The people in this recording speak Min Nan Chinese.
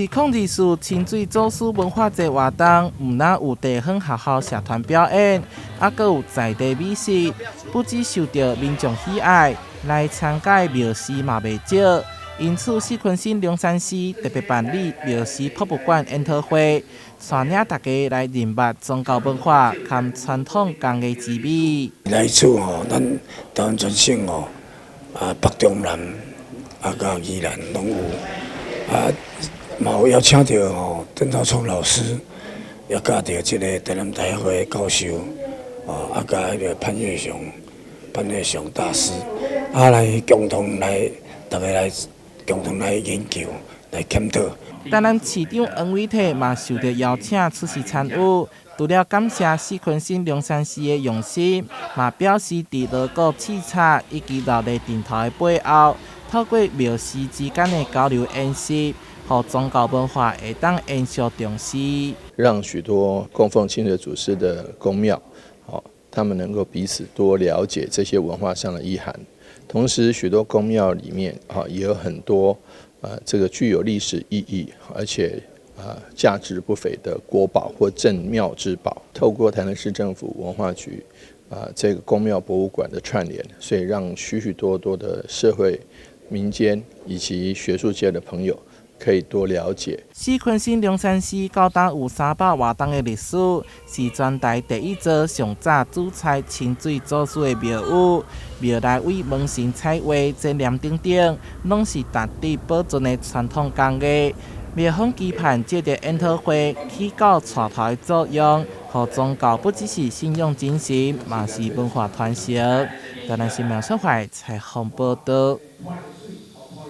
2024清水祖師文化節活動，毋但有地方學校社團表演，猶閣有在地美食，不只受著民眾喜愛，來參加的廟司嘛袂少。因此，四坤新龍山寺特別辦理廟司博物館研討會，帶領大家來認捌宗教文化佮傳統工藝之美。來自吼，咱台灣全省吼，北中南佮宜蘭攏有，嘛有邀請著吼鄧肇聰老師，也佮著這个台南大學的教授，佮彼个潘月雄大師，來共同來，大家來共同來研究、來檢討。台南市長黃偉哲嘛受著邀請出席參與，除了感謝四坤新龍山寺的用心，嘛表示佇鑼鼓刺插以及鬧熱陣頭的背後，透過廟司之間的交流研習，予宗教文化會當延續重視。讓許多供奉清水祖師的宮廟，他們能夠彼此多了解這些文化上的意涵。同時，許多宮廟裡面也有很多這個具有歷史意義，而且價值不菲的國寶或鎮廟之寶。透過台南市政府文化局這個宮廟博物館的串聯，所以讓許許多多的社會、民間以及學術界的朋友可以多了解。四坤新龍山寺到今有300外冬的歷史，是全台第一座上早主採清水祖師的廟宇。廟內為門神彩畫、剪黏等等，攏是值得保存的傳統工藝。廟方期盼藉著研討會起到帶頭的作用，予宗教不只是信仰精神，嘛是文化傳承。台南新聞採訪報導。